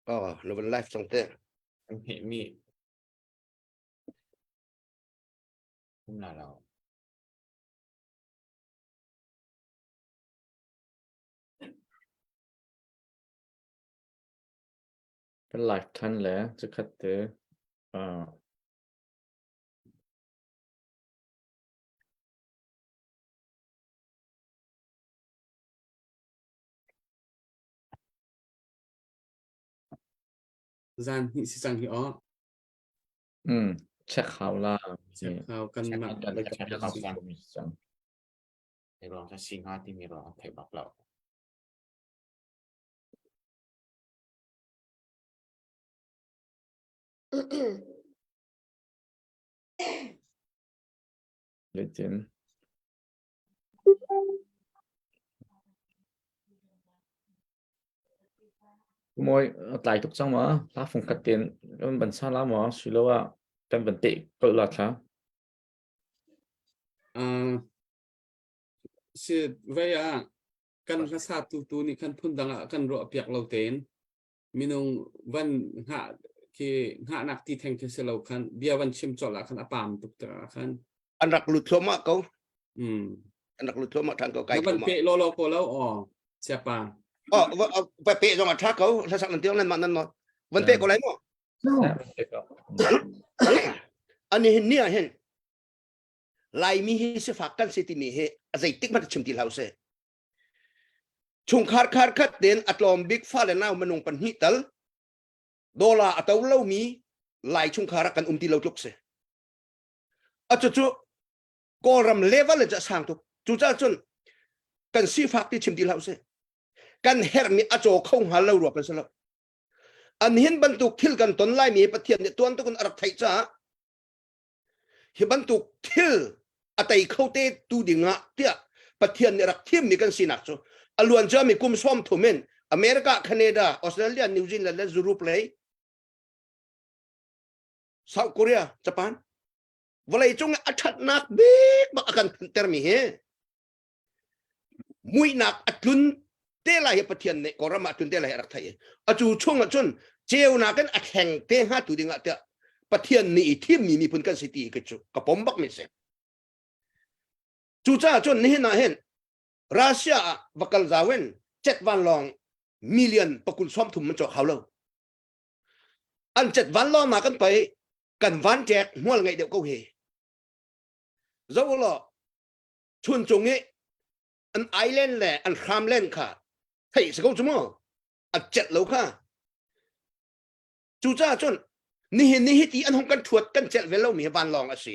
Oh, na van live cang te. Kan hmeh mi um la lo. Kan live than le chikhat te uh, Zan hnih si cang hi aw. Mm, check hau la. Check hau kan mah kan check hau cang. Ei ruang ca si hnga timi ruang an thei bak lo. Zeitin? Mawi a tlai tuk cang ma? Hla fung khat tein kan van sa la maw? Siloah kan van teh kolh la thla. Uh, si vei ah kan hlasa tu tu nih khan phun dang ah kan ruah piak lo tein minung van hngah khi hngahnak ti theng khi si lo khan bia van chim colh ah khan a pam tuk te ah khan an rak lut thluahmah ko mm an rak lut thluahmah than ko kai na van pe lo lo ko lo o siapa oh va pe zong a tha ko hlasak nan tiang nan mah nan van pe ko lai mo ani hin ni ah hin Laimi hi sifak kan si timi hi a zeitik hmanh chim ti hlah usih. Chungkhar khar khat tein a tlawm bik fale nau minung pahnih tal dollar a to lomi Lai chungkhar ah kan um ti lo tluk si. A cucu Kawlram level in sang tuk. Cucaah cun kan sifak ti chim ti hlah usih. Kan herhmi a caw kho hnga lo rua kan si lo. An hin bantuk thil kan ton laimi Pathian nih tuan tuk in a rak theih caah Hi bantuk thil a tei kho te tu dingah tiah Pathian nih rak thimmi kan sinak cu a luan ciami kum sawm thum in America, Canada, Australia, New Zealand le Europe lei South Korea, Japan vawlei cung a ṭhatnak bik bak a kan phanhtermi hi muihnak a tlun te lai hi Pathian nih Kawlram ah tlun te lai hi a rak theih i a cu chung ah cun ceunak in a thleng te hnga tu ding ah tiah Pathian nih i thimmi miphun kan si ti hi cu ka pom bak mi si. Cucaah cun nihin ah hin Russia ah va kal zau in jet vanlawng million pakul sawm thum man cawk hau lo. An jet vanlawng na kan pei kan van ṭek hmual ngeih deuh ko hi. Zo law chuncung i an island le an hramland kha theih si ko cu mu a celh lo kha cucaah cun nihin ni hi ti an hung kan thuat kan celh ve lomi hi vanlawng a si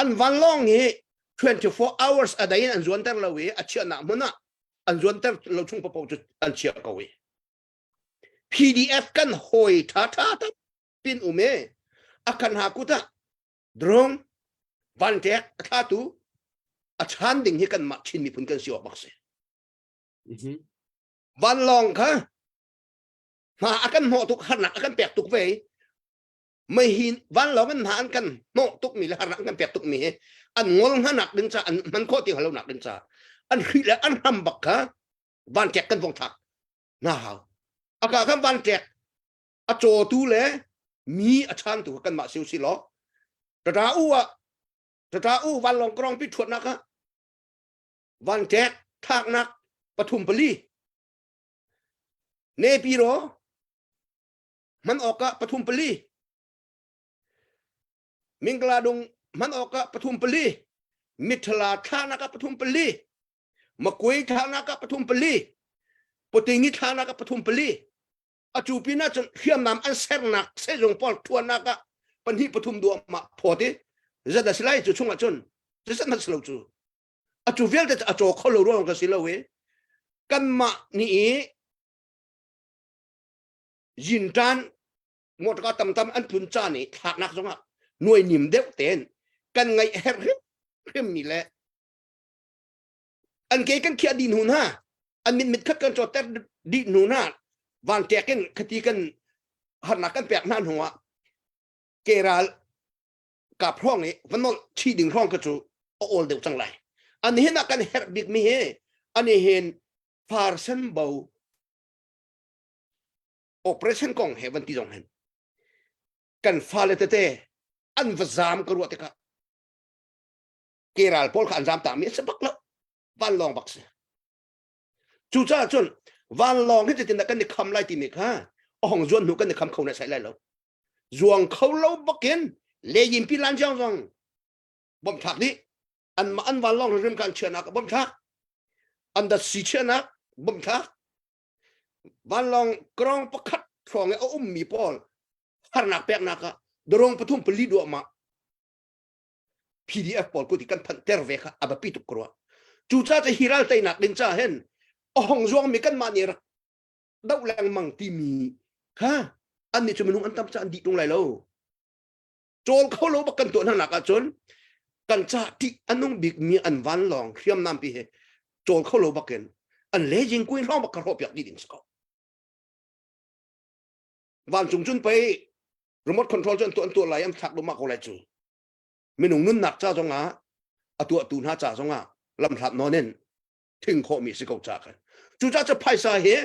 an vanlawng hi 24 hours a day in an zuanter lo i a chiahnak hmun ah an zuanter lo chung papo cu an chiah ko i PDF kan hawi tha tha ta pin um e a kan ha kut ah drone vanṭek a thlatu a chan ding hi kanmah Chin miphun kan si awk bak si. Vanlawng kha hna a kan hnawh tuk harnak a kan pek tuk ve meihin vanlawng in hna an kan hnawh tuk mi le harnak an kan pek tuk mi hi an ngol hnanak ding ca an hman khawh ti lo nak ding ca an hrih le an hram bak kha vanṭek kan vong thak na hau aka kan vanṭek a cawtu le mi a chantu kha kanmah si usih law tata u ah tata u vanlawng krong pi thuatnak ah vanṭek thaknak pathum pali nepi ro hman awkah pathum pali mingla dung hman awkah pathum pali mithala thlanak ah pathum pali makui thlanak ah pathum pali putingi thlanak ah pathum pali Atu pin ah cun hriamnam an sernak sehzung pawl ṭhuannak ah pahnih pathum duahmah phawt i zat a si lai cu chungah cun zeizat hmanh si lo cu atu vialte cu a caw kho lo ruang ka si lo i kanmah nih i yintan motorka tamtam an tlun caan i thlaknak zongah nuai nim deuh tein kan ngaih herh hrimmi le an ke kan khiah dih hnu hna an mit mit khat kan cawtter dih hnu hna vangṭek in khati kan harnak kan pek hna hnu ah ke ral kap hrawng i va nolh chih ding hrawng kha cu a awl deuh cang lai an hin ah kan herh bik mi hi ani hin farsen bo. Operation kong he van ti zong hin kan fale tete an va zaam ka ruah tikah ke ral pawl kha an zaam tak mi a si bak lo. Vanlawng bak si. Cucaah cun vanlawng hi zeitindah kan i kham lai timi kha a hong zuan hnu kan i kham kho na sai lai lo. Zuang kho lo bakin le yimpi lan jiang zong bom thlak dih. An an vanlawng rim kan chianak bom thlak. An dat si chianak bom thlak. Vanlawng krong pakhat hrawng i a ummi pawl harnak peknak ah dorong pathum pali duah ma PDF pawl kuti kan phanh ter ve kha a biapi tuk ka ruah. Cucaah cu hi ral teinak ding ca hin a hong zuangmi kanmah nih rak doh lengmang timi kha annih cu minung an tam ca an dih tung lai lo. Cawl kho lo bak kan tuah hna nak ahcun kan ca ṭih a nung bikmi an vanlawng hriamnam pi hi cawl kho lo bakin an lejing kuin hrawng bak ka hrawh piak dih ding si ko. Vancung cun pei remote control cu an tuah an tuah lai an thlak luma ko lai cu minung nunnak ca zongah a tuahtu hna ca zongah lamhlat nawn in thing khawhmi si ko ca khan cucaah cu phaisa hi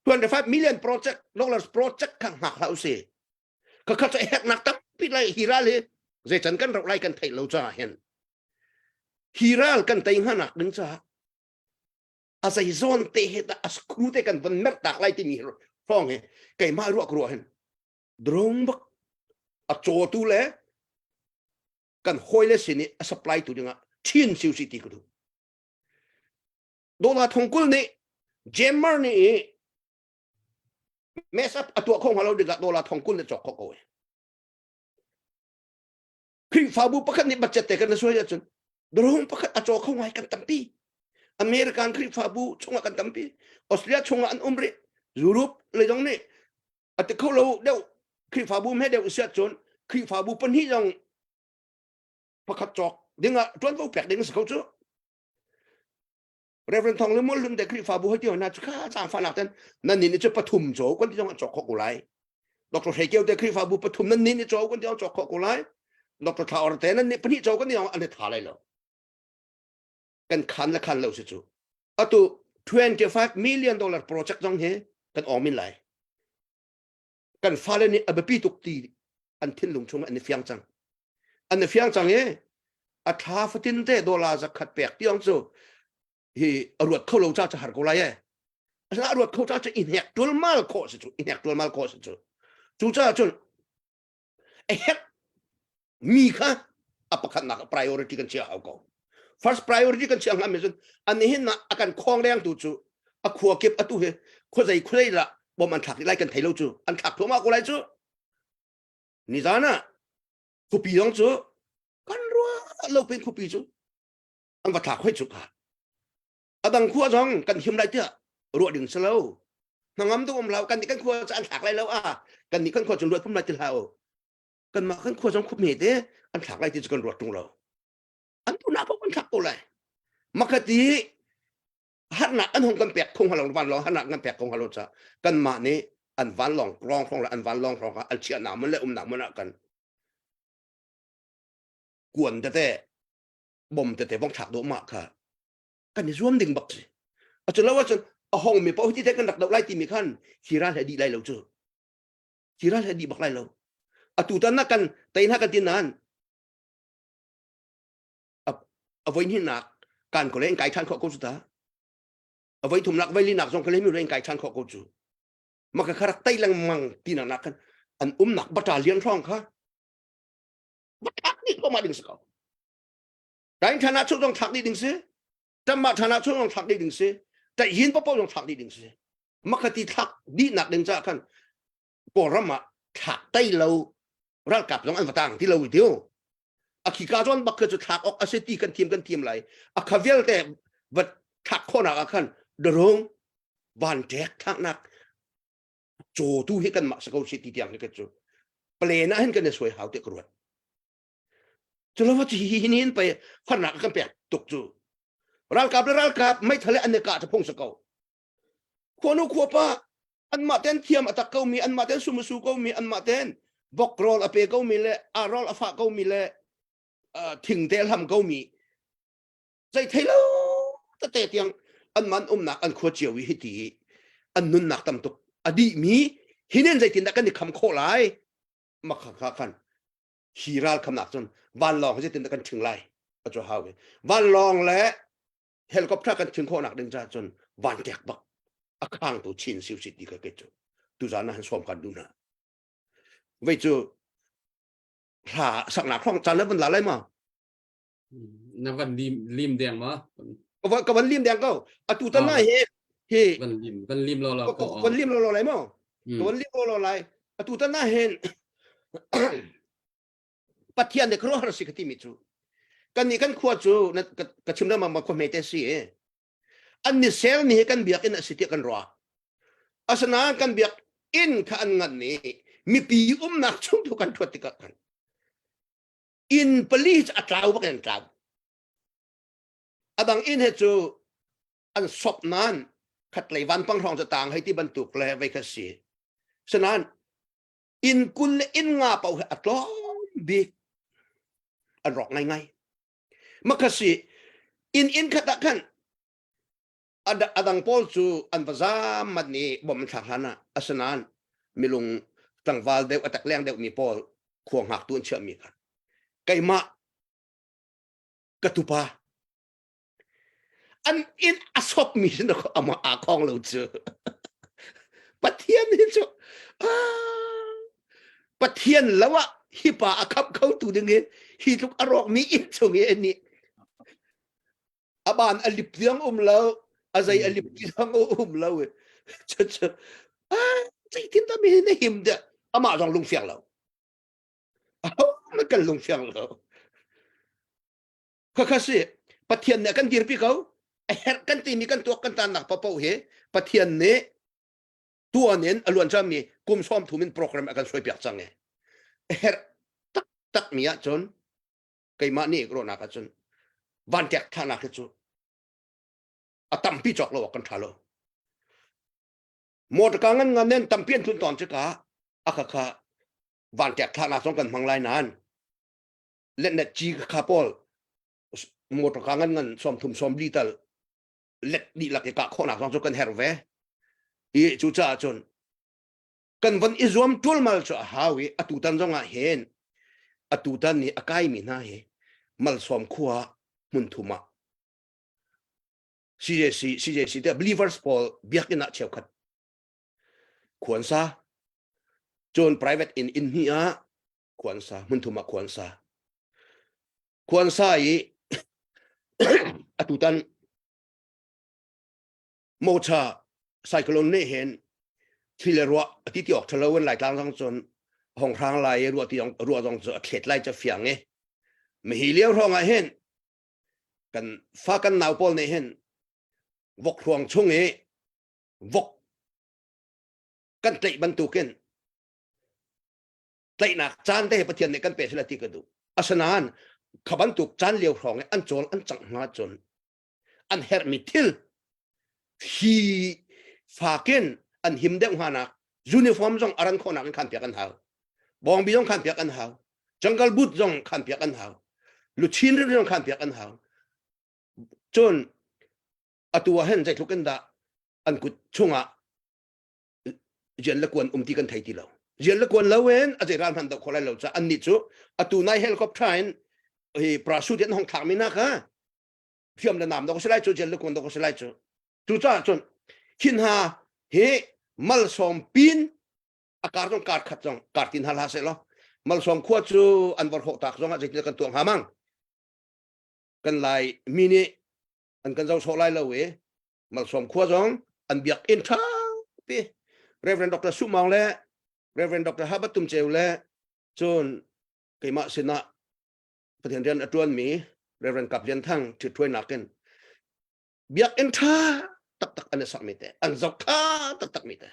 25 million project dollars project kha hngak hlah usih ka kha cu heknak tampi lai hi ral hi zeican kan rauh lai kan theih lo caah hin hi ral kan tei hnanak ding caah a zei zawn te he dah a screw te kan von merh tak lai timi hrawng hi keimah ruah ka ruah hin drone bak a cawtu le kan hawi le sin i a supply tu dingah chin siu si ti ka duh Dollar thongkul nih jammer nih i mess up a tuah kho hnga lo dingah dollar thongkul nih cawk kho ko Khrihfabu pakhat nih budget te kan suai ahcun drone pakhat a caw kho ngai kan tampi. American Khrihfabu chungah kan tampi. Australia chungah an um rih. Europe lei zong nih a ti kho lo deuh Khrihfabu hme deuh si ahcun Khrihfabu pahnih zong pakhat cawk dingah ṭuanvo pek ding si ko cu. Reverend Thong le Mual Lun te Khrihfabu hoi ti hna cu kha zaangfahnak ten nan nin cu pathum caw kan ti zong an cawk khawh ko lai. Dr. Hrei Kio te Khrihfabu pathum nan nin caw kan ti zong cawk khawh ko lai. Dr. Thla Or te nan nih pahnih caw kan ti zong an i tha lai lo. Kan khan le khan lo si cu. Atu 25 million dollar project zong hi kan awng min lai. Kan fale nih a biapi tuk ti an thinlung chung an i fiang cang. An i fiang cang i a thla fatin te dollar zakhat pek tiang cu hi a ruat kho lo ca ca har ko lai e. Asina a ruat kho ca cu i hnek tulmal khawh si cu i hnek tulmal khawh si cu. Cu caah cun a hek mi kha a pakhatnak priority kan chia hau ko. First priority kan chia hnga mi cun an hin na a kan khong leng tu cu a khua kip atu hi khuazei khuazei lah bom an thlak lai kan thei lo cu an thlak thluahmah ko lai cu nizan ah khuapi zong cu kan ruah lo pin khuapi cu an va thlak hoi cu kha adang khua zong kan him lai tiah ruah ding si lo hnangam tu um lo kan nih kan khua cu an thlak lai lo a kan nih kan khua cu ruat pum lai ti hlah u kan mah kan khua zong khup me te an thlak lai ti cu kan ruat tung lo an tu na pok an thlak ko lai makati harnak an hong kan pek khong halo vanlawng harnak kan pek khong halo cha kanmah nih an vanlawng rong hrong le an vanlawng hrong an chiahnak mun le umnak mun ah kan kuan tete bom tete vong thlak dawh mah kha kan i zuam ding bak si a cu lo ahcun a hong mi paoh hi ti kan rak doh lai timi khan hi ral he dih lai lo cu hi ral he dih bak lai lo atu tan na kan tei hna kan ti nain a voi hnihnak kan ko le in kai ṭhan khawh ko cu ta a voi thumnak voi linak zong ka le mi in kai ṭhan khawh ko cu maka kha rak tei lengmang ti nak nak khan an umnak battalion hrawng kha bathak dih ko ma ding si ko Dain ṭhan ah chung zong thlak dih ding si tamma ṭhan ah chung zong thlak dih ding si yin popo zong thlak dih ding si makati thlak dih nak ding ca khan Kawlram ah thlak tai lo ralkap zong an va tang ti lo tiu a khika zawn bak kha cu thlak awk a si ti kan thiam kan thiam lai a kha vialte va thlak khawhnak ah khan darung van ṭek thlaknak cawtu hi kan mah si ko si ti tiang hi ka cu plan ah hin kan i suai hau ti ka ruat cu lo cu hi hi hin pei farnak kan pek tuk cu ralkap le ralkap meithal le an i kah cu phung si ko Khuanu khuapa anmah ten thiam a tak ko mi anmah ten sum a su ko mi anmah ten vok rawl a pe ko mi le a rawl a fah ko mi le thing te hlam ko mi zei thei lo tete tiang an man umnak an khua cio i hiti an nunnak tam tuk. A dihmi hinin zeitindah kan i kham khawh lai? Makha kha khan hi ral khamnak cun vanlawng zeitindah kan ṭhing lai? A cu hau i vanlawng le helicopter kan ṭhing khawhnak ding caah cun vanṭek bak a khangtu chin siu si ti ka ke cu tuzan ah han sawm kan duh hna. Vei cu hla saknak hrawng caan le van la lai ma? Na van lim lim deng ma? Ka van lim deng ko. Atu tan na hi hi van lim van lim lo lo ko. Van lim lo lo lai mo. Ka van lim lo lo lai. Atu tan na hin Pathian ne khuaruahhar si ka timi cu. Kan nih kan khua cu ka chim ma ma khua hmete si e. An ni sel ni hi kan biakinn a si tiah kan ruah. Asinain kan biakinn kha an ngan i mipi umnak chung tu kan thuat tikah khan inn pali cu a tlau bak in an tlau. A dang inn he cu an sop nain khatlei vanpang hrawng cu tang hei ti bantuk le vei kha si. Sinain inn 20 le inn nga paoh hi a tlawm bik an rawk ngaingai. Makhasi inn inn khat ah khan adang pawl cu an va zaam mat ni bom an thlak hlan ah asinain milung tlangval deuh a takleng deuh mi pawl khua hngaktu an chiah mi kha keimah ka tupa an inn a sop mi sin ama aa khong lo cu Pathian hi cu Pathian lo ah hi pa a khap kho tu ding hi hi tluk a rawk mi inn chung i ni aban a lip tiang um lo a zei a lip tiang um lo chu chu zeitin dah mi na him de amah zong lung fiang lo aho na kan lung fiang lo Khakha si Pathian nih a kan dirpi ko. A herh kan timi kan tuak kan tannak paohpaoh hi Pathian nih tuan in a luan cami kum 30 in program a kan suaipiak cang i a herh taktak mi ahcun keimah nih ruahnak ahcun vanṭek thlahnak hi cu a tampi cawk lo awk kan ṭha lo. Motor ngan ngan nen tampi an tlun tawn cika a khakha vanṭek thlahnak zong kan hmang lai nain letnet ci kha pawl motor ka ngan ngan 30 40 tal let dihlak i kah khawhnak zong cu kan herh ve i cu caah cun kan van i zuam ṭulmal cu a hau i atutan zong ah hin atutan ni a kaimi hna hi malsawm khua hmun thum ah CJC CJC te believers pawl biakinn ah cheukhat khuansa cun private inn inn hnih ah khuansa hmunthum ah khuansa khuansa i atutan mocha cyclone nih hin thil le ruah ati ti awk thalo in laitlang zong cun hong hrang lai i ruah ti ruah zong cu a thlet lai ca fiang i mihi lio hrawng ah hin kan fa kan nau pawl nih hin vok hruang chung i vok kan tlaih bantukin tlaihnak caan te Pathian nih kan pe sila ti ka duh asinain kha bantuk caan lio hrawng i an cawl an cangh hna cun an herhmi thil hi fakin an him deuh hnga nak uniform zong aran khawhnak in khan piak an hau bawngbi zong khan piak an hau jungle boot zong khan piak an hau luchin rin zong khan piak an hau cun atu ah hin zeitluk in dah an kut chungah rian le kuan um ti kan thei ti lo rian le kuan lo in a zei ral hman do kho lai lo ca an nih cu atu nai helicopter in hi parachute in hong thlak mi na kha hriam le nam do ko si lai cu rian le kuan do ko si lai cu cu caah cun hin ha hi malsawm pin a kar zong kar khat zong kar tin hal ha se lo malsawm khua cu an vor hawh tak zong ah zeitin kan tuang ha mang kan lai mi nih an kan zo sawh lai lo i Malsawm khua zong an biakinn ṭha pi Reverend Dr. Su Maung le Reverend Dr. Habat Tum Ceu le cun keimah sinah Pathian rian a ṭuanmi Reverend Kap Lian Thang ṭhitṭhuainak in biakinn ṭha taktak an i sakmi te an zoh ṭha taktak mi te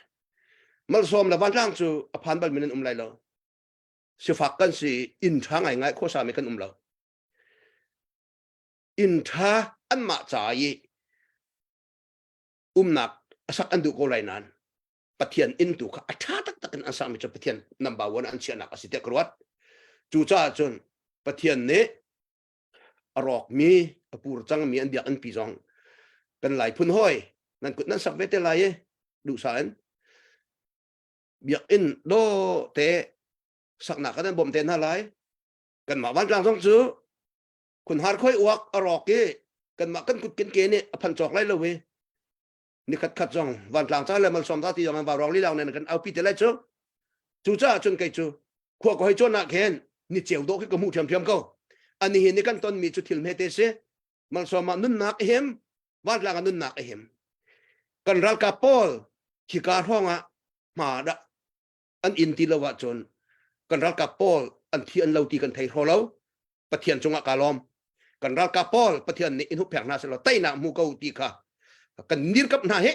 Malsawm le Vantlang cu a phan bal min an um lai lo sifak kan si inn ṭha ngaingai khuasa mi kan um lo inn ṭha anmah ca i umnak a sak an duh ko lai nain Pathian inn tu kha a ṭha taktak in an sakmi cu Pathian number one an chiahnak a si tiah ka ruat. Cucaah cun Pathian nih a rawkmi a pur cangmi an biakinn pi zong kan lai phun hawi nan kut nan sak ve te lai i duhsah in. Biakinn do te saknak kan bawm te hna lai. Kanmah vantlang zong cu khunhar khoi uak a rawk i kanmah kan kut kan ke nih a phan cawk lai lo i nikhat khat zong vantlang ca le malsawm ta ti zong an va rawng lilang nen kan aupi te lai cu. Cucaah cun kei cu khua ka hoi cawn ah khin ni ceu dawh khi ka hmuh ṭhiamṭhiam ko. Ani hi ni kan ton mi cu thil hmete si. Malsawm ah nunnak a him, vantlang ah nunnak a him. Kan ralkap pawl khika hrawng ah hma dah an in ti lo ahcun kan ralkap pawl an thi an lo ti kan thei hraw lo. Pathian cungah ka lawm. Kan ralkap pawl Pathian nih in huppheng hna selaw teinak hmu ko ti kha kan dirkamh hna hi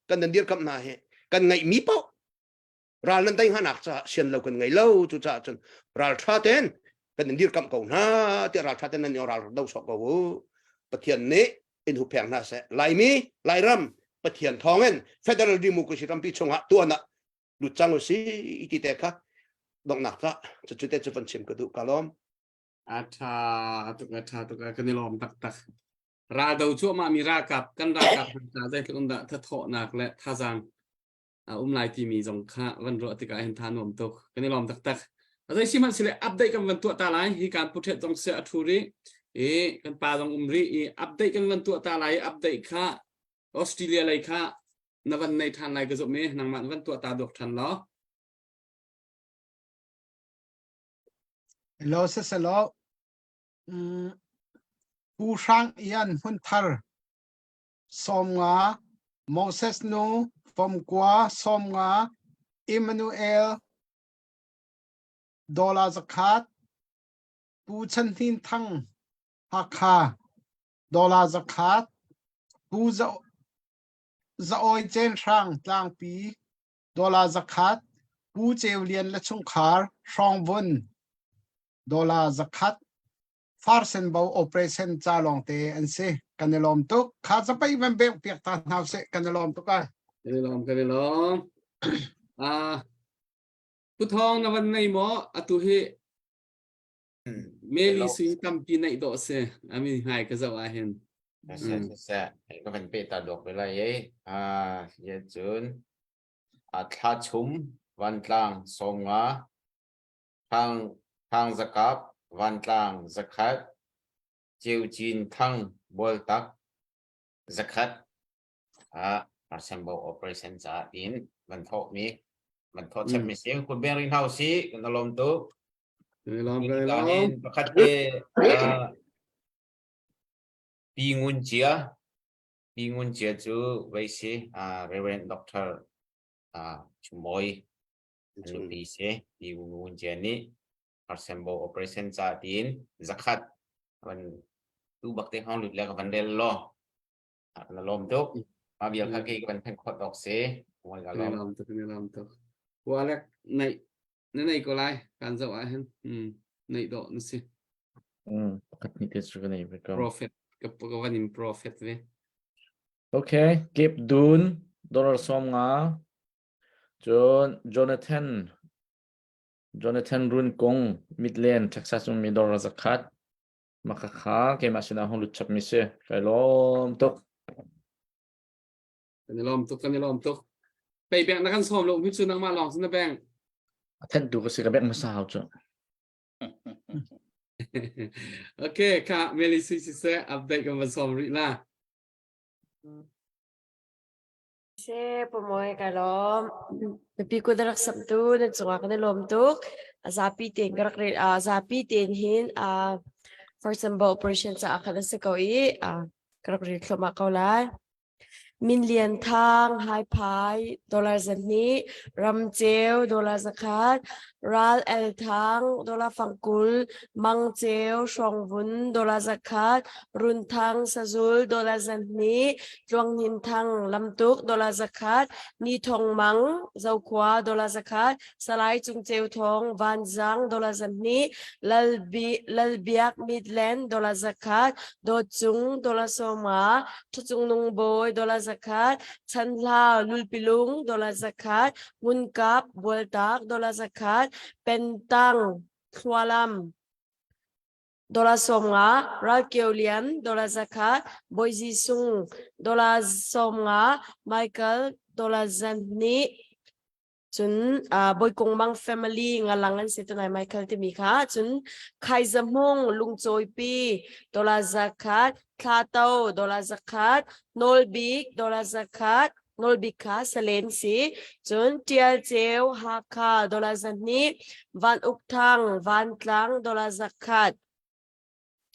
kan nan dirkamh hna hi kan ngeihmi paoh ral nan tei hnanak caah sian lo kan ngei lo. Cucaah cun ral ṭha ten kan in dirkamh ko hna tiah ral ṭha ten nan ral do sawh ko u. Pathian nih in huppheng hna seh. Laimi Lairam Pathian thawngin Federal Democracy rampi chungah tuan ah lut cang u si ti te kha donghnak ca cucu te cu van chim ka duh. Ka lawm. A ṭha tuk, a ṭha tuk, kan i lawm taktak. Ral do cuahmah mi ralkap kan ralkap hna zeitluk in dah thathawhnak le thazaang a um lai timi zong kha van ruah tikah hin tha nuam tuk. Kan i lawm taktak. Azai si hmanh sile update kan van tuah ta lai. Hi kan pu thet zong se a thu ri i kan pa zong um ri i update kan van tuah ta lai. Update kha Australia lei kha na van nei than lai ka zumh i nangmah na van tuah ta duak than law. Hello, siselaw Pu Hrang Ian Hmunthar 50, Moses nu Fomkua 50, Emmanuel dollar 100, Pu Chan Hnin Thang Hakha dollar 100, Pu Za Awi Cen Hrang Tlangpi dollar 100, Pu Ceu Lian le chungkhar Hrawngvun dollar 100, Farsenbo operation ca lawngte an si. Kan i lawm tuk. Kha zapai van bek piak ta hna seh. Kan i lawm tuk ai. Kan i lawm, kan i lawm. Ah, Pu Thawng na van nei maw? Atu hi Meli sui tampi neih dawh si. Ami ngai ka zoh ah hin. Seh seh ka van pe ta dawk ve lai ei. Ah, ye cun a thla chum vantlang 50 thang thang zakap vantlang 100 Ceucin thang bualtak 100 ah Arsembo operation ca in van thawh mi van thawh chap mi si kun beng ring hau si kan lawm tuk. Kan i lawm, kan i lawm. Pakhat te Pi Ngun Cia Pi Ngun Cia cu vei si Reverend Doctor Chumawi nupi si. Pi Ngun Cia nih Arsembo operation ca tiin 100 van tu bak te hong lut le ka van rel law na lawm tuk. Ma vial kha ke kan phen khot awk si. Ka lawm tuk, ka lawm tuk. Walek nei na nei ko lai kan zoh ah hin nei dawh na si. Pakhat ni te cu ka nei ve ko. Prophet ka ka van in prophet ve. Okay, Kip Dun dollar 50 cun Jonathan Jonathan Run Kong Midland Texas ummi dollar 100 maka kha keimah sinah hung lut chap mi si. Kai lawm tuk. Kan i lawm tuk, kan i lawm tuk. Pei bank na kan sawm lo mi cu nangmah lawng cu na bank. A thenh tu ka si ka bank hmasa hau cu. Okay, kha Meli si si se update kan van sawm rih la. Se pumoy ka lawm. Mipi ku na rak samtu na cungah kan i lawm tuk. A zapi tein ka rak rel a zapi tein hin a first symbol operation caah khan a si ko i a ka rak rel thluahmah ko lai. Min Lian Thang, Haiphai, dollar 200, Ram Ceu, dollar 100, Ral El Thang, dollar 20, Mang Ceu, Hrawng Vun, dollar 100, Run Thang, Sazul, dollar 200, Tluang Hnin Thang, Lamtuk, dollar 100, Ni Thong Mang, Zokhua, dollar 100, Salai Cung Ceu Thawng, Vanzang, dollar 200, Lal, Bi, Lal Biak, Midland, dollar 100, Dawt Cung, dollar 50, Ṭhucung Nung Bawi dollar 100, Chan Hlau Lulpilung dollar 100, Ngunkap Bualtak dollar 100, Pentang Thlualam dollar 50, Ralkio Lian dollar 100, Bawi Sung dollar 50, Michael dollar 200. Cun Bawikung Mang family ngalang an si tunai Michael timi kha cun Khaiza Hmung Lungcawipi dollar zakhat Thlato dollar zakhat Nawlbik dollar zakhat Nawlbik kha Salen si cun Tial Ceu Hakha dollar zahnih Van Uk Thang Vantlang dollar zakhat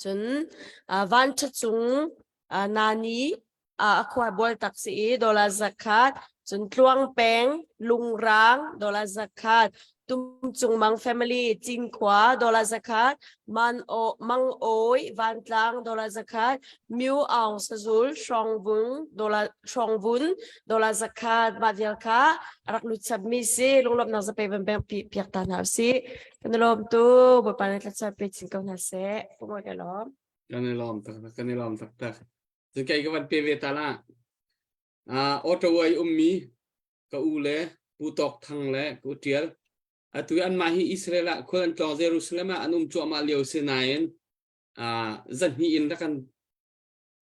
Cun van ṭha cung nani a khua bual tak si i dollar zakhat cun tluang peng lungrang dollar zakhat tumcung mang family cinkhua dollar zakhat man o mang oi vantlang dollar zakhat myu aung sazul hrawngvung dollar hrawngvun dollar zakhat mah vial kha rak lut chap mi si lunglawmhnak zape van pek piak ta hna usih Kan i lawm tu Bawipa nih thlachiat pe chin ko hna seh. Pumoi ka lawm. Kan i lawm taktak, kan i lawm taktak. Cun kei ka van pe ve ta la. Uh, Ottawa i ummi ka u le Pu Tawk Thang le ka u Tial. Atu an mah hi Israel ah khual an tlawng Jerusalem ah an um cuahmah lio si nain uh, zahnih in rak kan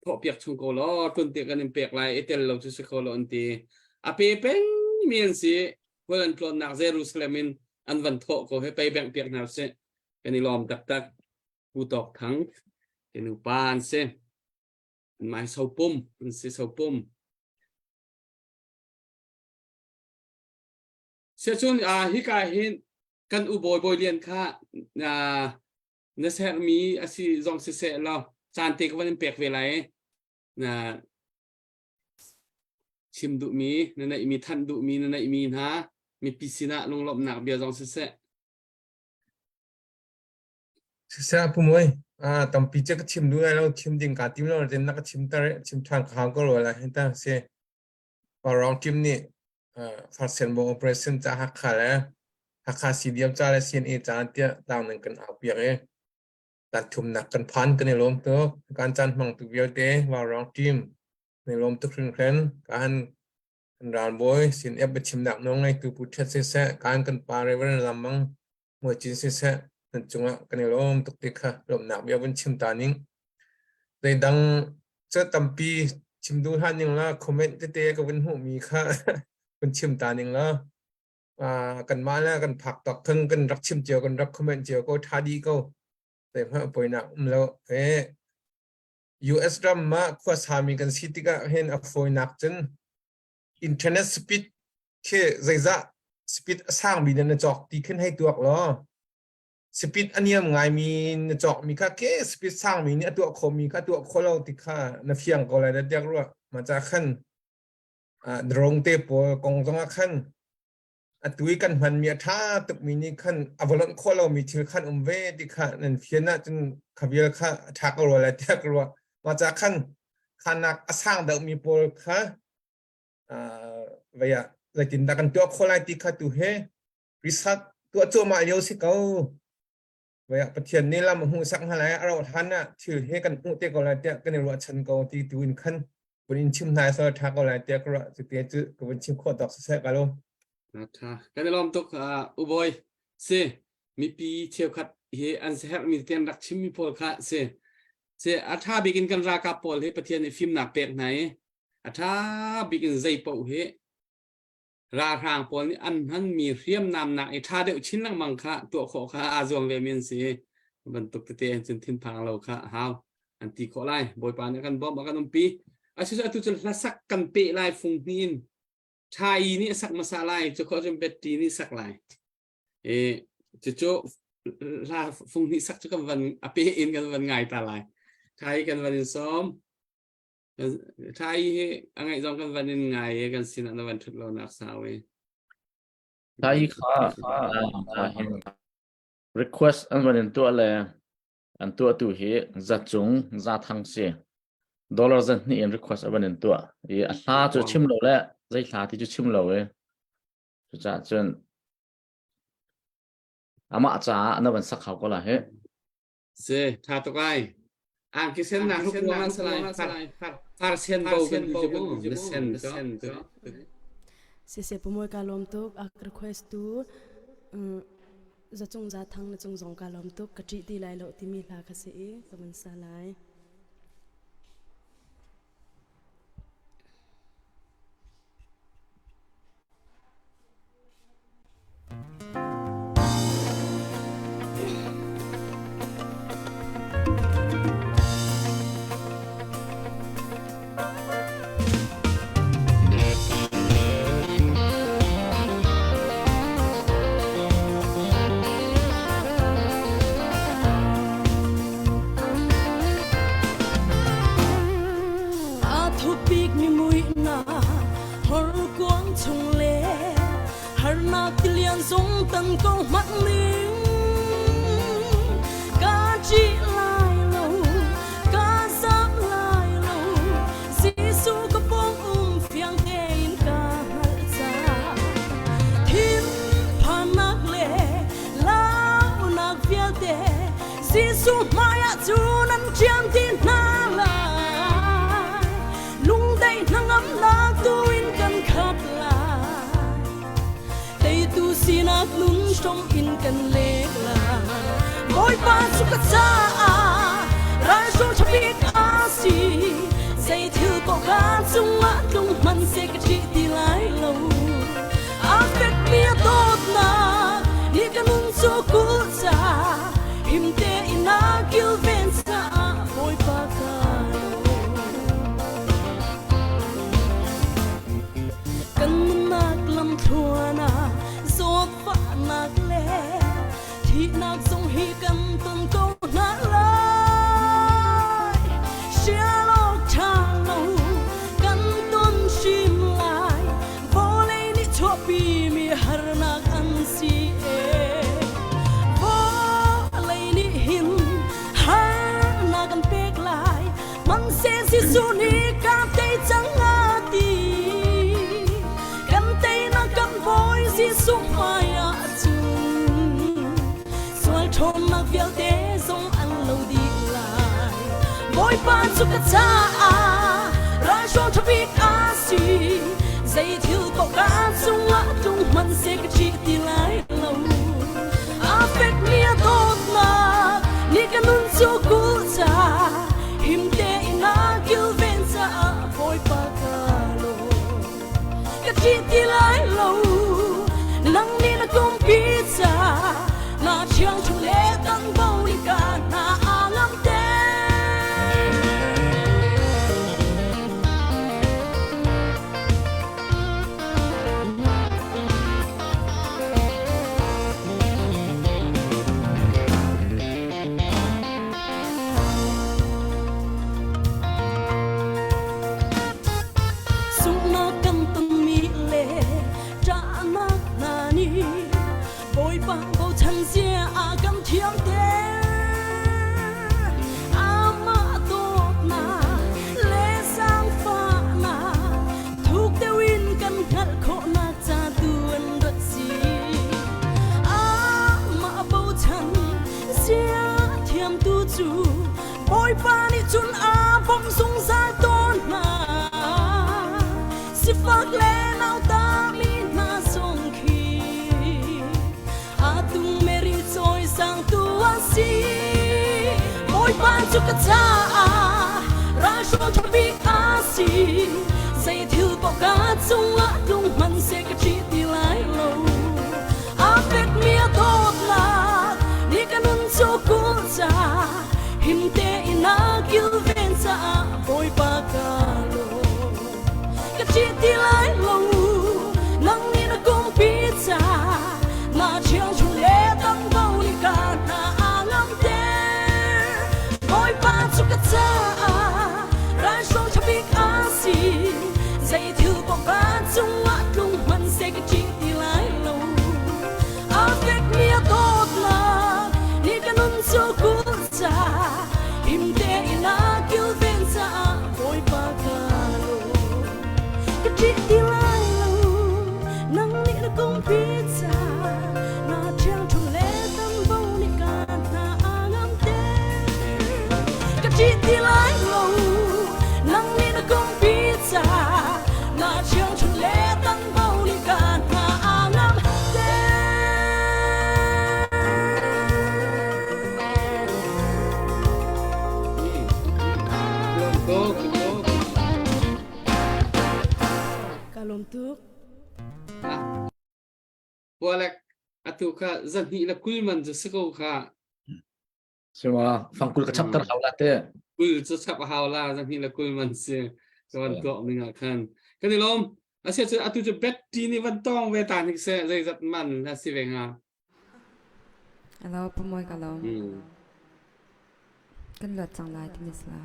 thawhpiak chung ko law tlun te kan in pek lai i tel lo cu si kho lo an ti a pe peng mi an si khual an tlawnnak Jerusalem in an van thawh ko he pei bengh piak hna sih kan i lawm taktak Pu Tawk Thang ke nupa an si an mai sopum an si sopum Siacun hika hin kan u bawi bawi lian kha na sermi a si zong siseh law caan te ka van in pek ve lai na chim duhmi na neihmi thanh duhmi na neihmi hna mipi sinah lunglawmhnak bia zong siseh Siseh pu moi ah tampi che ka chim duh lai lo chim ding ka tim lo ten na ka chim tar chim than ka hau ko lo lai hin ta si Parong team nih Farsen bo operation ca Hakha le Hakha CDM ca le CNA ca tiah tlang nan kan au piak i tan thumnak kan phan kan i lawm tuk. Kan caan hmang tu vialte Vaurang team kan i lawm tuk hringhran. Kan kan ralbawi CNF biachimnak nawl ngeitu Pu Ṭhet siseh, kan kan pa Reverend Lamang Muacin siseh, nan cungah kan i lawm tuk ti kha lawmhnak bia vun chim ta ning. Zeidang cu tampi chim duh hlah ning la comment tete ka vun hmuhmi kha vun chim ta ning la kanmah le kan phak tawk khan kan rak chim cio kan rak comment cio ko tha dih ko zeihmanh poinak um lo e US ram ah khuasami kan si tikah hin a fawinak cun internet speed khi zeizah speed a sangmi na cawk ti khin hei tuak law speed a niam ngaimi na cawkmi kha ke speed sangmi nih a tuah khomi kha tuah kho lo ti kha na fiang ko lai na tiak rua ma cha khan drone te pawl kong zong ah khan atu i kan hmanmi a ṭha tukmi nih khan a va lonh khawh lomi thil khan um ve ti kha nan fian ahcun kha vial kha a ṭha ko rua lai tiah ka ruah. Mah ca khan khanak a sang deuhmi pawl kha vei ah zeitindah kan tuah khawh lai ti kha tu he research tuah cuahmah lio si ko. Vei ah Pathian nih lam a hmuhsak hna lai a rauh hlan ah thil he kan hmuh te ko lai tiah kan i ruahchan ko ti tu in khan vun in chim hna sal ṭha ko lai tiah ka ruah cu te cu ka vun chim khawh tawk siseh ka lo. Ṭha. Kan i lawm tuk u bawi. Si mipi cheukhat hi an herhmi te an rak chimmi pawl kha si. Si a ṭha bik in kan ralkap pawl hi Pathian nih fimnak pek hna i a ṭha bik in zei paoh hi ralhrang pawl nih an hmanmi hriamnam nak i ṭha deuh chin lengmang kha tuah khawh kha aa zuam ve mi an si. Bantuk tete an cun thinphang lo kha a hau an ti khawh lai. Bawipa nih a kan bawmh a kan umpi. Asicu atu cu hlasak kan peh lai fung hnih in Ṭha-i nih a sak hmasa lai, cu khawh cun Betty nih sak lai. E, cucu hla fung hnih sak cu kan van a pe in kan van ngai ta lai. Ṭha-i kan van in sawm. Ṭha i hi a ngaih zong kan van in ngai i kan sinah na van ṭhut lonak sau i. Ṭha i kha request an van in tuah le an tuahtu hi zacung zathang si. Dollar zan hnih in request a van in tuah. I a hla cu chim lo le zei hla ti cu chim lo i cucaah cun amah caah na van sak hau ko la hi. Si, ṭha tuk ai. Angki sen na hruk ruang ah salai far sen bo kan ti cu mu na sen cu. Siseh pumawi ka lawm tuk a request tu zacung za thang na cung zong ka lawm tuk ka ṭih ti lai lo timi hla kha si i ka van sa lai. chung le harnak tilian zong tan ko hmanh ning ka ṭih lai lo ka zam lai lo Jesuh ka pawng um fiang tein ka hngalh cang thinphannak le launak vialte Jesuh hmaiah cun an ṭiam ti hna lai lungdaih hnangamnak tu in kan khat lai teitu sinak nun hrom in kan lek lai Bawipa cu ka caah ralhruang ṭha bik a si zei thil paoh ka cungah tlung hmanh seh ka ṭih ti lai lo A fekmi a dawtnak nih ka nun cu kulh caah him tein a kilven caah Bawipa ka lawm. Kan nunnak lamthluan ah zawtfahnak le thihnak zong hi kan ton ko hna lai. Sial awk ṭha lo kan ton hrim lai. Vawlei nih chuahpimi harnak an si ee. Vawlei nih hin harnak an pek lai. Hmanhseh Jesuh nih ka tei cang a ti. Kan teinak kan Bawi Jesuh hmaiah cun sual ṭhawnnak vialte zong an lo dih lai. Bawipa cu ka caah ralhruang ṭha bik a si. Zei thil paoh ka cungah tlung hmanh seh ka ṭih ti lai lo. A fekmi a dawtnak nih ka nun cu kulh caah him tein a kilven caah Bawipa ka lawm. Ka ṭih ti lai lo nang nih na kumpi ca na thiang thu le kan bo ni ka hna a ngam te. Sunghnak kan tonmi le ṭahnak hna nih Bawipa bochan zia a kan thiamter. Amah dawtnak le zaangfahnak thuk deuh in kan hngalh khawhnak ca tu an rak si. Amah bochan zia thiamtu cu Bawipa nih cun a bawmh zungzal tawn hna. Sifak le nautami hna zong khi a tung meri cawisangtu an si. Bawipa cu ka caah ralhruang ṭha bik a si. Zei thil paoh ka cungah tlung hmanh seh ka ṭih ti lai lo. A fekmi a dawtnak nih ka nun cu kulh caah him tein a kilven caah Bawipa ka lawm. Ka ṭih ti lai lo nang nih na kumpi caah na ṭhiangṭhunh le dangbo nih ka hna a ngamter. Bawipa cu ka caah ralhruang ṭha bik a si. Zei thil paoh ka cungah tlung hmanh seh ka ṭih ti lai lo. A fekmi a dawtnak nih ka nun cu kulh caah him tein a kilven caah Bawipa ka lawm. Ka ṭih ti lai lo nang nih na kungpi caah na ṭhiangṭhunh le tambo nih ka hna a ngamter. Ka ṭih ti lai lo nang nih na kungpi caah na ṭhiangṭhunh le tambo nih ka hna a ngamter. Lawm tuk. Ka lawm tuk. Pualek atu kha zahnih le 20 man cu si ko kha. Siwa fangkul ka chapter hau la te. Kul cu chap a hau la zahnih le 20 man si. Ka van tuak ning ah khan. Kan i lawm. Asia cu atu cu bet ti nih van tong ve ta hnik se zeizat man na si ve nga. Alo pamoy ka lawm. Kan luat cang lai timi si la.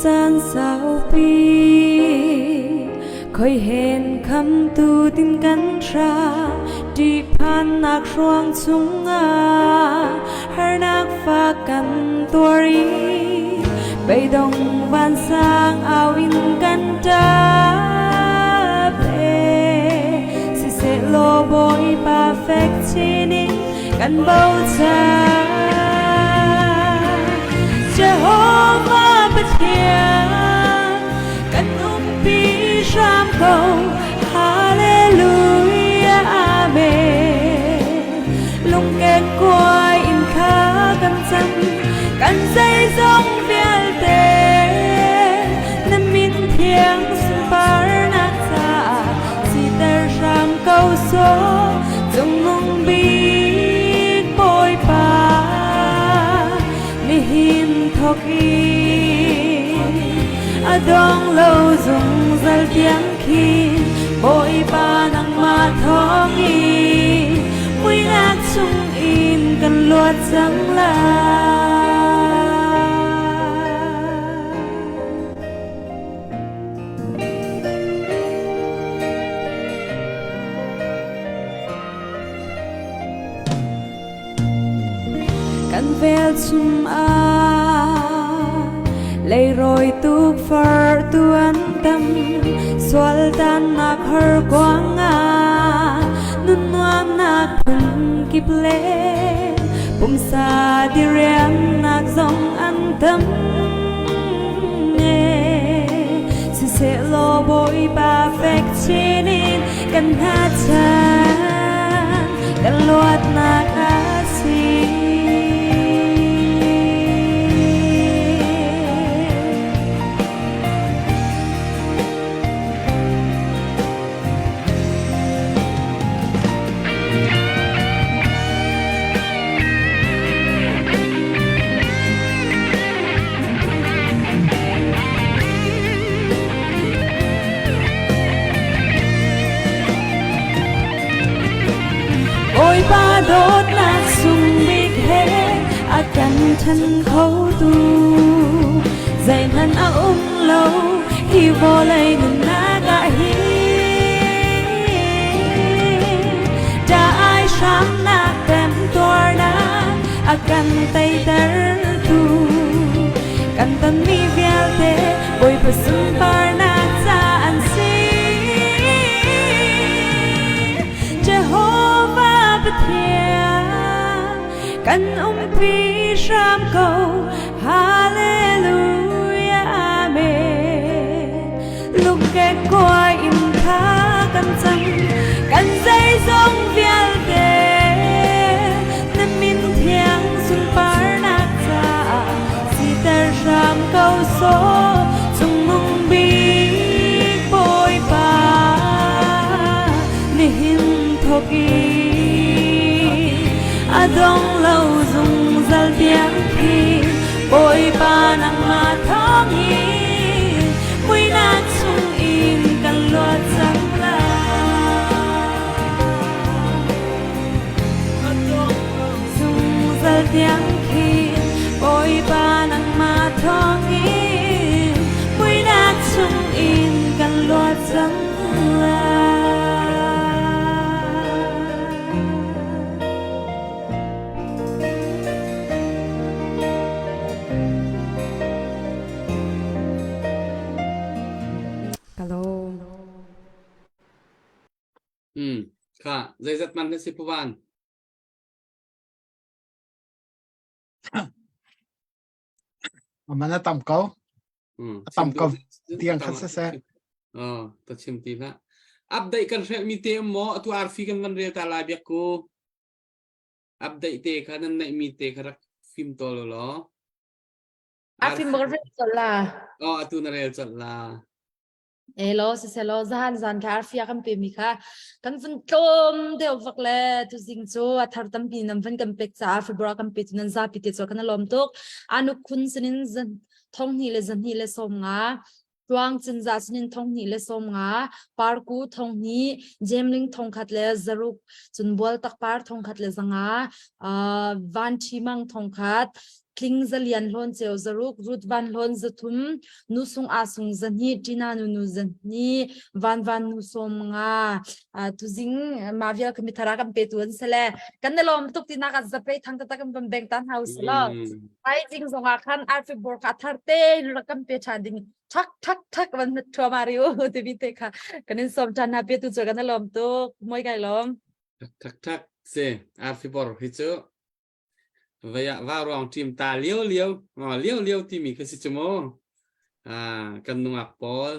caan saupi khoi hen khamtu tin kan hra ṭihphannak hruang chungah harnak fak kan tuar i beidong vansang au in kan ṭap e siseh law Bawipa fek chin in kan bochan Jehovah Pathian kan umpi hram ko Hallelujah Amen lungkek kuai in kha kan cam kan zeizong vialte na min thiang sunparnak caah siter hram ko sawh cungnung bik Bawipa nihin thawk in a dong lo zungzal tiang khin Bawipa nangmah thawngin muihnak chungin kan luat cang lai. Kan velchum ah leirawi tukforh tu an tam sual tannak har kuangah nun nuamnak phun kip le pumsa diriamnak zong an tam Siseh law Bawipa fek chin in kan hnachan kan luatnak a si. Bawipa dawtnak sungbik he a kan ṭhen khotu zeihmanh a um lo hi vawlei nunnak ah hin ṭah-ai hramnak temtuarnak a kan teitertu kan tonmi vialte Bawipa sunparnak ca an si. Jehovah Pathian kan umpi hram ko. Hallelujah Amen. Lungkek kuai in kha kan cang kan zeizong vialte na min thiang sunparnak caah siter hram ko sawh cungnung bik Bawipa nihin thawk i a dong lo zungzal tiang khi Bawipa nangmah thawngin muihnak chungin kan luat cang lai. Zungzal tiang khi Bawipa nangmah thawngin muihnak chungin kan luat cang lai. Ka lawm. Hmm. Kha, zeizat man na si Puvan? Man a tam ko. Hmm. A tam ko. Tiang khat siseh. Oh, ta chim ti hlah. Update kan hrelh mi te maw atu arfi kan van rel ta lai biak ku. Update te kha nan neih mi te kha rak fim tawl law. A fim bak rel colh la. Oh, atu na rel colh la. Elo siselaw zahan zan kha arfia kan pe mi kha kan vun tlawm deuh vak le tuzing cu a thar tampi nan vun kan pek caah February kan pe cu nan zapi te cu kan lawm tuk. Anuk khun sinin thong hnih le zahnih le 50 Tluang Cinzah sinin 2 le 50, Parku 2, Jemling 1 le 6, cun Bualtak Par 1 le 5, Van Ṭhi Mang 1, Tling Zalian Hlawn Ceu zaruk, Ruth Van Hlawn 300, Nu Sung A Sung 200, Tina Nu Nu 200, Van Van Nu 50. Tuzing ma vial kami thara kan pe tu an sele. Kan na lom tuk ti nak zapei thang ta kan ban beng tan hau selo. Ai jing zonga khan arfi bor ka thar te rakam pe than ding thak thak thak van thua mario ti bi te kha kan in som than na pe tu chu kan lom tuk moi kai lom. Thak thak thak se arfi bor hi chu Vei ah vauruang ṭim ta liolio, liolio timi kha si cu mu. Ah, kan nungak pawl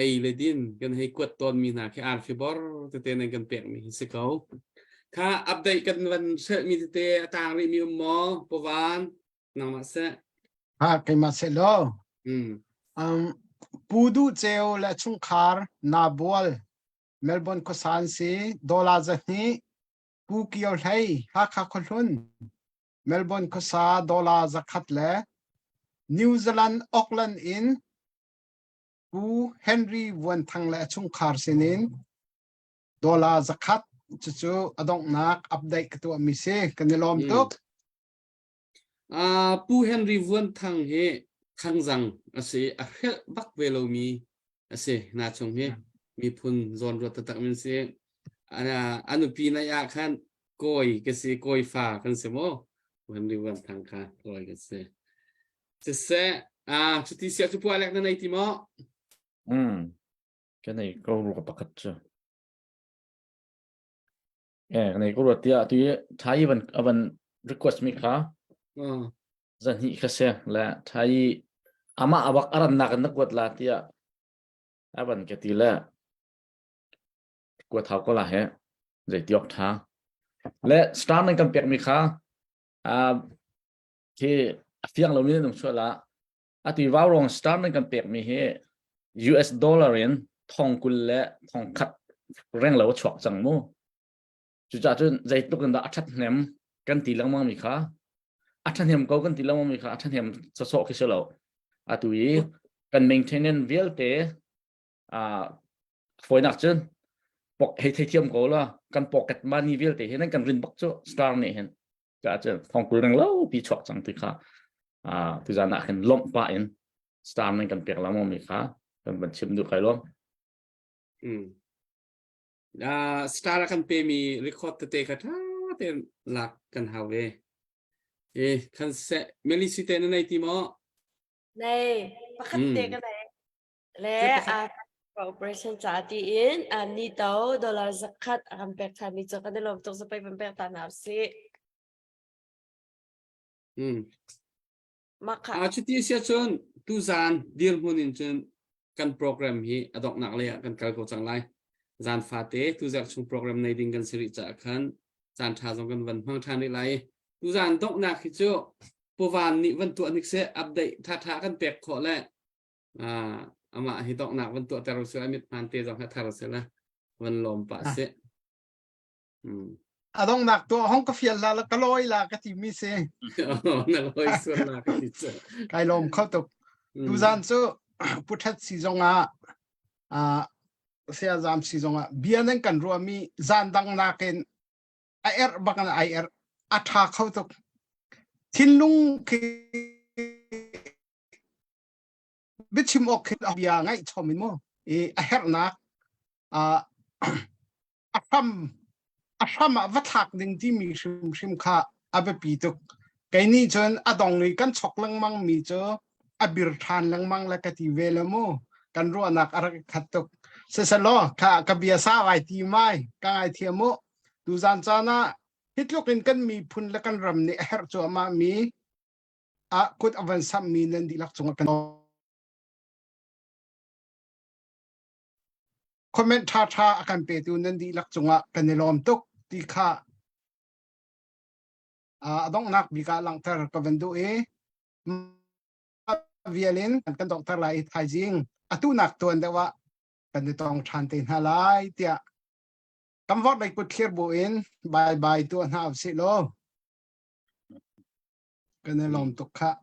ei le din kan hei kuat tawnmi hna khi arfi bor tete nan kan pekmi hi si ko. Kha update kan van hrelhmi tete a tang rihmi um maw? Pawan, nangmah seh. Ha, keimah seh law. Mm. Um, Pu Duh Ceu le chungkhar Nabual, Melbourne khuasa an si, dollar 200, Pu Kio Hlei, Hakha khuahlun, Melbourne khuasa dollar 100 le New Zealand Auckland in Pu Henry Vuan Thang le a chungkhar sinin dollar 100 cucu a donghnak update ka tuahmi si. Kan i lawm tuk. Uh, Pu Henry Vuan Thang hi Thangzang a si. A hrelh bak ve lomi a si. Na chung hi miphun zawn ruat taktak min si. A nupi nai ah khan kawi ka si, kawi fa kan si mu. Pu Henry Vuan Thang kha kawi ka si. Siseh, ah, cuti siah cu puah lek na nei ti maw? Mm. Ka nei ko ru pakhat cu. Eh, nei ko ruat tiah tu Thai van avan request mi kha zan hi kha se le Thai ama awak aran nak na kuat la tiah avan ka ti le kuat hau ko la he zei tiok tha le star nan kan pek mi kha a khi a fiang lo mi nung chuah la atu vau rong star nan kan pek mi hi US dollar in thong kul le thong khat reng lo chuak cang mu cucaah cun zeitluk in dah a ṭhat hnem kan ti lengmang mi kha a ṭhahnem ko kan ti lengmang mi kha a ṭhahnem sawsawh khi si lo atu i kan maintenance vialte a fawinak cun pok hei theithiam ko la kan pocket money vialte hi nan kan rin bak cu star nih hin ka cun thongkul reng lo pi chuak cang ti kha tuzan ah khin lomh pah in star nan kan pek lengmang mi kha kan van chim duh kai lom mm uh, star kan pe mi record tete kha tha te lak kan hau ve e khan se meli si te na nei ti mo Nei pakhat te ka nei Le a operation ca tiin ni to dollar 100 a kan pek than mi cu kan i lawm tuk zapai van pek ta hna usih. Mm. Mah kha. A cuti sia cun tuzan dirhmun in cun kan program hi a donghnak lei ah kan kal ko cang lai. Zan fate tuzarh chung program nei ding kan si rih caah khan caan ṭha zong kan van hmang ṭhan rih lai. Tuzan donghnak hi cu Puvan nih van tuah hnik seh update ṭhaṭha kan pek khawh le Ah, amah hi donghnak van tuahter usih la mit hmaan te zong hi thar usih la van lawm pah sih. Hmm. A donghnak tuah hong ka fial la ka lawi la ka ti mi si. Na lawi sual la ka ti cu. Kai lawm kho tuk. Tuzan cu puthat si zong ah ah sia zam si zong ah bia nan kan ruahmi zan dang nakin a erh bak in ai erh a tha kho tuk. Thinlung khi biachim awk khi bia ngaih chom in mu i a herhnak a hram a hram ah va thlak ding timi hrimhrim kha a biapi tuk kei nih cun a dong i kan chok lengmang mi cu a bir ṭhan lengmang le ka ti ve le mu kan ruahnak a rak khat tuk siselaw kha ka bia sa ai ti mai ka ngai thiam mu tuzan caan ah hi tluk in kan miphun le kan ram nih a herh cuahmah mi ah kut a van samhmi nan dihlak cungah kan comment ṭhaṭha a kan petu nan dihlak cungah kan i lawm tuk ti kha a donghnak bik ah langhter ka van duh i vial in kan donghter lai i thaizing atu nak tuan deuh ah kan i tong ṭhan te hna lai tiah kan vok lei kut thlir bu in bye bye tuah hna usih law kan i lawm tuk khah.